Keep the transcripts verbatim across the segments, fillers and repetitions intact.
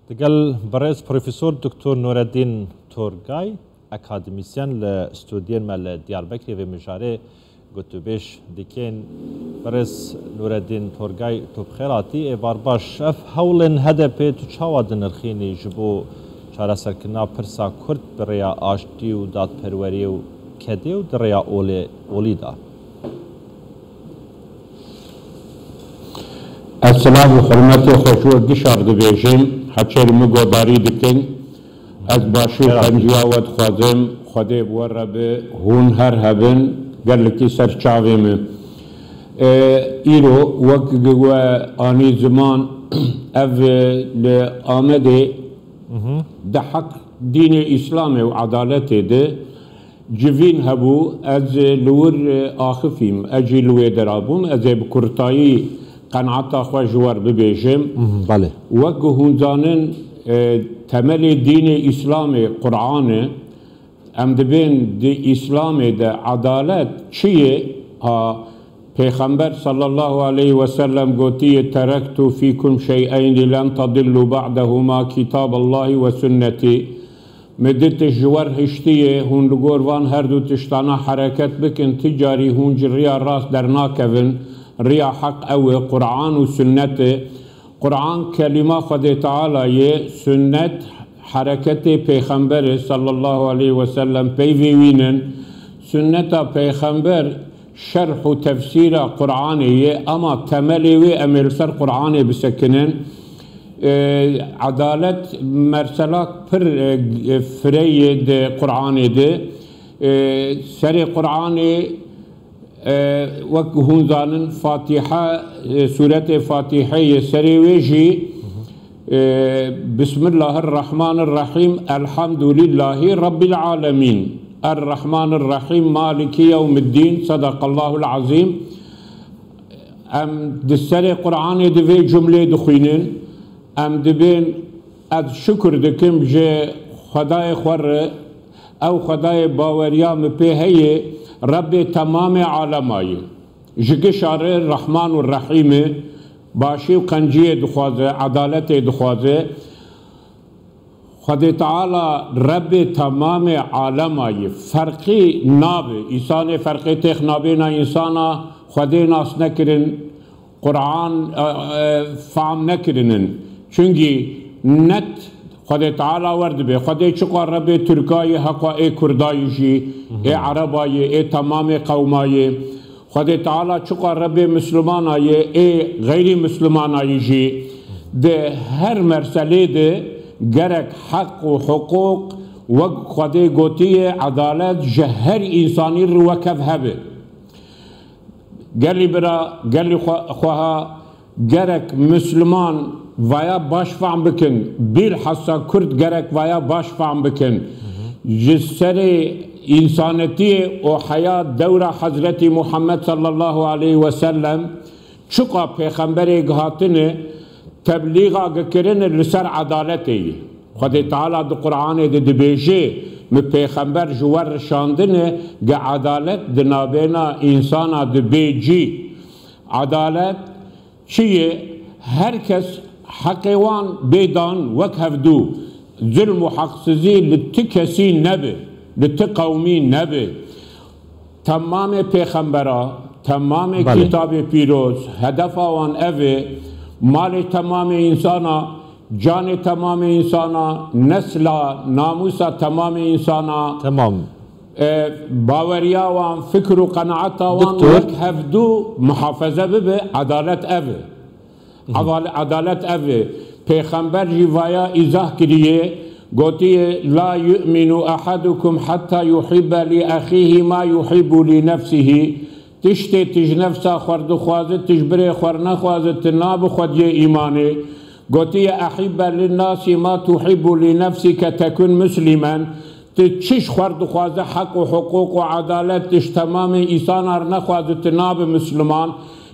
Digel birêz Profesor Doktor Nureddin Torgay, akademîsyen li stûdyên me li Diyarbekirê vê mijarê gotûbêj dikin. Birêz Nureddin Torgay, tu bi xêr hatî. Êvar baş. Ev hewlên H D P tu çawa dinirxînî ji bo çareserkirina pirsa Kurd bi rêya aştî û dadperweriyê û kedê û di rêya olê, olî de? Ez silav û hurmetê xwe ji we gişa re dibêjim, heçer min godarî dikin. Ez başî û Xêr hatî. Qenciya we dixwazim, Xwedê bi we re be, hûn her hebin, gelekî ser çavê min. E, îro wek we anî ziman, ev, e, li Amedê Hı hı. di heq dînê Îslamê û edaletê de civîn hebû, ez li wir axifîm, ez jî li wê dera bûm, ez ê bi kurtayî qenaeta xwe ji we re bibêjim. Mhm, belê. Wek hûn zanin, e, temelê dînê Îslamê Quran e. Em dibên di Îslamê de edalet çi ye? Ha, Pêxember sallallahu aleyhi ve sellem gotiye, "Terektu fîkum şey'eyni len tadillu ba'dehuma, kitaballahi ve sünneti." Me di tişt ji we re hiştiye, hûn li gor van her du tiştana hereket bikin, ti carî hûn ji riya rast dernakevin. Riya heq ew e, Quran û Sunnet e. Quran kelîma Xwedê Teala ye, Sunnet hereketê Pêxember e sallallahu aleyhi ve sellem, peyvê wî nin. Sunneta Pêxember şerh û tefsîra Quranê ye, ama temelê wê em ê li ser Quranê bisekinin. E, edalet merselak pir, e, fireyê di Quranê de. E, serê Quranê, e, wek hûn zanin, Fatiha, e, sûretê Fatihê ye, serê wê jî, e, Bismillahirrahmanirrahim, Elhamdülillahi Rabbil Alemin. Errahmanirrahim, Maliki Yevmiddin. Sadakallahul Azim. Em di serê Quranê di vê cumlê dixwînin. Em dibên, ez şukir dikim ji Xwedayê xwe re, ew Xwedayê baweriya min pê heye, Rebbê temamê alema ye. Ji gişa re Rehman û Rehîm e, başî û qenciyê dixwaze, edaletê dixwaze. Xwedê Teala Rebbê temamê alema ye. Ferqî nabe. Însanê ferqê têx nabêna însana Xwedê nas nekirin, Quran, e, e, fam nekirinin. Çunkî net Xwedê Teala wer dibe. Xwedê çiqa Rebbê Tirka ye, heqa ê Kurda ye jî, ê Ereba ye, ê temamê qewma ye. Xwedê Teala çiqa Rebbê Mislimana ye, ê xeyrî Mislimana ye jî. Di her merselê de gerek heq û hiqûq, wek Xwedê gotiye, edalet ji her însanî re wek hev hebe. Gelî bira, gelî xwe-, xweha gerek Misliman vaya baş fam bikin, bîlhassa Kurd gerek vaya baş fam bikin. Ji serê însanetiyê û heya dewra Hezretî Muhammed sallallahu aleyhi ve sellem çiqa pêxemberê gihatine, teblîxa gikirine li ser edaletê ye. Xwedê Teala di Quranê de dibêje, min pêxember ji we re şandine, gi edalet di nabêna însana dibê cî. Edalet çi ye? Her kes heqê wan bê dan wek hevdû. Zulm û heqsizî li ti kesî nebe, li ti qewmî nebe. Temamê pêxembera, temamê Belê. Kitabê pîroz, hedefa wan ev e, malê temamê însana, canê temamê însana, nesla, namûsa temamê însana, Temam. e, baweriya wan, fikr û qenaeta wan Doktor. Wek hevdû muhafaze bibe, edalet ev e. Eval-, edalet ev e. Pêxember jî vaya îzah kiriye, gotiye, "La yu'minu ahadukum hatta yuhibbe li ahihi ma yuhibbu li nefsihi." Tiştê tu ji nefsa xwe re dixwaze, tu ji birê xwe re nexwaze, tu nabe xwediyê îmanê. Gotiye, "Ahibbe lin nasi ma tuhibbu li nefsike tekun muslimen." Tu çi ji xwe re dixwaze, heq û hiqûq û edalet, tu ji temamê însana re nexwaze, tu nabe Misliman.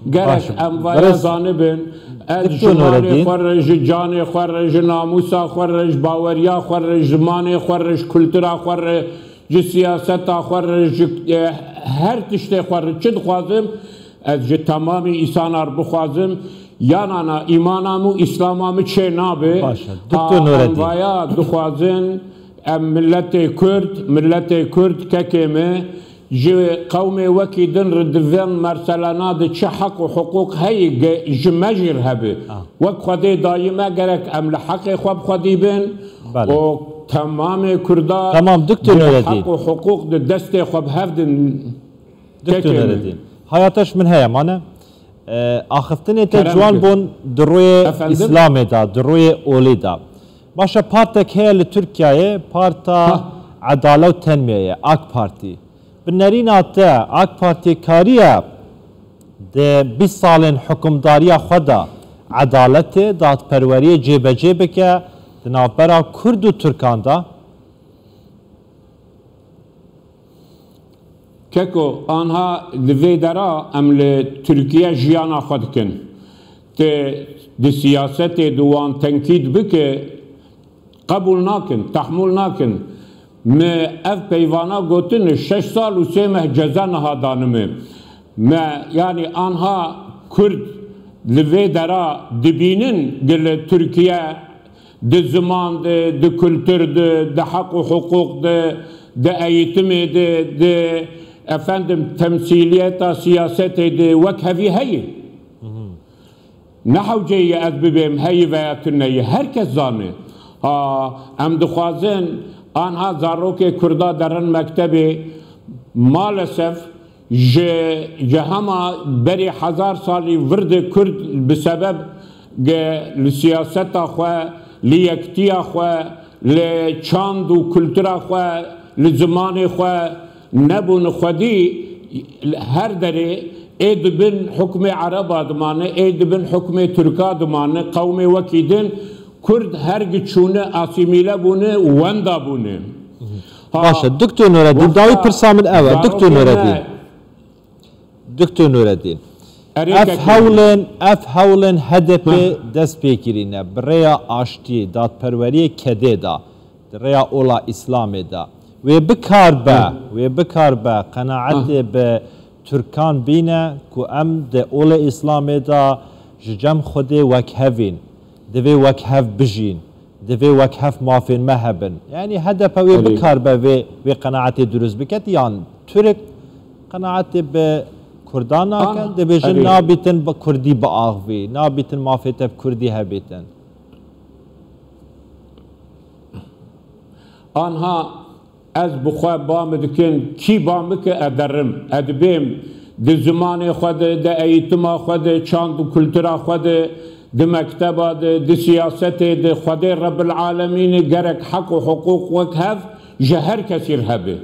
Gerek Baş e. Em vaya Berêz zanibin, ez Doktor ji malê Nureddin. Xwe re, ji canê xwe re, ji namûsa xwe re, ji baweriya xwe re, ji zimanê xwe re, ji kultura xwe re, ji siyaseta xwe re, ji, e, her tiştê xwe re çi dixwazim, ez ji temamê însana re bixwazim. Yanana îmana min û îslama min çê nabe. Baş e. Doktor Nureddin. Anvaya dixwazin em milletê Kurd, milletê Kurd kekê min ji qewmê wekî din re di vê merselana de çi heq û hiqûq heye ge-, ji me jî re hebe. Ah. Wek Xwedê dayî me gerek em li heqê xwe bi xwedî bin Belê. û temamê Kurda Tamam, Doktor ji Nureddin. heq û hiqûq di destê xwe bi hev din Doktor kekê min. Nureddin. Haya te ji min heye mane. E, axiftinê te Kerem ciwan bike. bûn di rûyê Efendim? Îslamê de, di rûyê olî de. Baş e, partek heye li Tirkiyeyê, Parta Ha. Edale û Tenmiyeyê, AK Partî. Bi nerîna te, AK Partî kariye di bîst salên hikûmdariya xwe de edaletê, dadperweriyê cêbecê bike di navbera Kurd û Tirkan de? Keko, anha di vê dera em li Tirkiye jiyana xwe dikin. Te di siyasetê de wan tenkîd bike, qebûl nakin, tehmûl nakin. Me ev peyvana gotin, şeş sal û sê meh ceza niha danime. Me, yanî anha Kurd li vê dera dibînin, gi li Tirkiye di ziman de, di kultur de, di heq û hiqûq de, di eğitimê de, di, efendim, temsîliyeta siyasetê de wek hevî heye. Ne hewce ye ez bibêm heyî veya tune ye. Her kes zane. Ha, em dixwazin anha zarokê Kurda derin mektebê. Maalesef ji, ji hema berî hezar salî vir de Kurd bi sebeb ge li siyaseta xwe, li yektiya xwe, li çand û kultura xwe, li zimanê xwe nebûne xwedî her derê ê di bin hukmê Ereba dimane, ê di bin hukmê Tirka dimane, qewmê wekî din Kurd her gi çûne asîmîle bûne, wenda bûne. Ha, Baş e, Doktor Nureddin, wexta dawî pirsa min ew e, Doktor zarokê Nureddin. me Doktor Nureddin. Erê Ev kekê. hewlên, ev hewlên H D P Heh. dest pê kirîne, bi rêya aştiyê, dadperweriyê kedê de, di rêya ola Îslamê de. Wê bikarbe, Heh. wê bikarbe, qenaetê Heh. bi Tirkan bîne ku em di olê Îslamê de ji cem Xwedê wek hev în, divê wek hev bijîn. Divê wek hev mafên me hebin. Yanî H D P wê Erê. bikarbe vê, vê qenaetê dirust biket, yan Tirk qenaetê bi Kurdan nake, An-, dibêjin erê. nabîtin bi Kurdî biaxivî, nabîtin mafê te bi Kurdî hebîtin. Anha Ez bi xwe ba min dikin, kî ba min ke ez derim. Ez dibêm di zimanê xwe de, di eğitima xwe de, çand û kultura xwe de, di mekteba de, di siyasetê de, Xwedê Rebbil Alemînê gerek heq û hiqûq wek hev ji her kesî re hebe.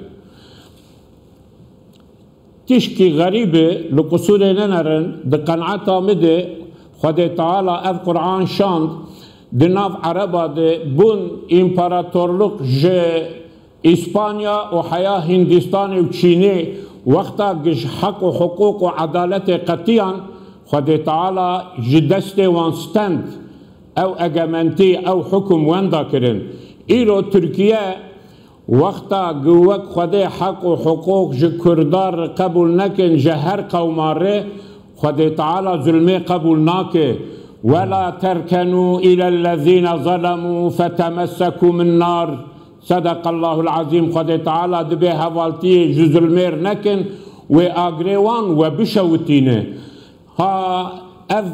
Tişkî xerîb e, li qusûrê nenerin, di qenaeta min de Xwedê Teala ev Quran şand, di nav Ereba de bûn împaratorluk ji Îspanya û heya Hîndistanê û Çînê wexta gi ji heq û hiqûq û edaletê qetiyan, Xwedê Teala ji destê wan stend, ew egementî, ew hukum wenda kirin. Îro Tirkiye wexta gi wek Xwedê heq û hiqûq ji Kurdan re qebûl nekin, ji her qewma re Xwedê Teala zulmê qebûl nake. Wela terkenû îlellezîne zelemû fetemessekûm innar. Sedeqallahul azîm. Xwedê Teala dibê hevaltiyê ji zulmêr nekin, wê agrê wan we bişewitîne. Ha ev,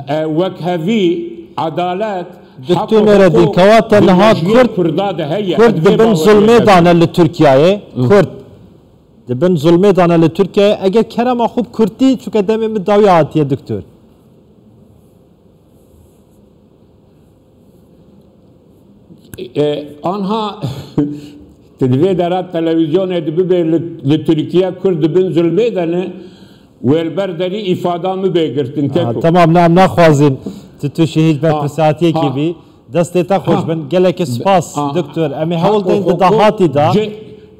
e, wekhevî, edalet, Doktor Nureddin, kewate niha Kurd, Kurda de heye. Kurd di bin zulmê dane li Tirkiyeyê. Kurd di bin zulmê dane li Tirkiyeyê. Eger kerema xwe bi Kurdî, çunke demê min dawiya hatiye, Doktor. E, anha tu di vê dera televîzyonê de bibê li, li Tirkiye Kurd di bin zulmê de ne, wê li ber derî îfada min bê girtin, Ha, keko. Temam, ne, em naxwazin tu, tu şehîd berpirsiyatiyekî bî. Destê te xweş bin. Gelekî spas, Doktor. Em ê hewl deyin di dahatî de.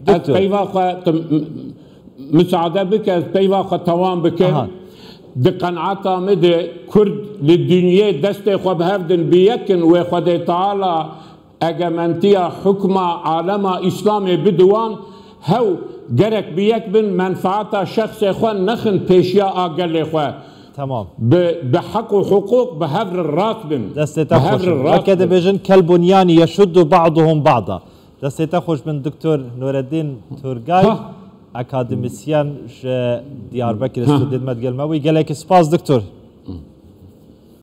Doktor. Ez peyva xwe, tu, m-, Misade bike, ez peyva xwe tewam bikim. Aha. Di qenaeta min de Kurd li dinyê destê xwe bi hev din bi yek in, wê Xwedê Teala egementiya hukma alema Îslamê bide wan, hew gerek bi yek bin, menfaeta şexsê xwe nexin pêşiya a gelê xwe. Tamam. Bi, bi heq û hiqûq bi hev re rast bin. Destê te Bi hev xweş re bin. rast Weke bin. dibêjin kel bunyani yeşuddu ba'duhum ba'da. Destê te xweş bin Doktor Nureddin Turgay, Ha. akademisyen ji Diyarbekir Ha. stûdiyê me digel me bûyî. Gelekî spas Doktor.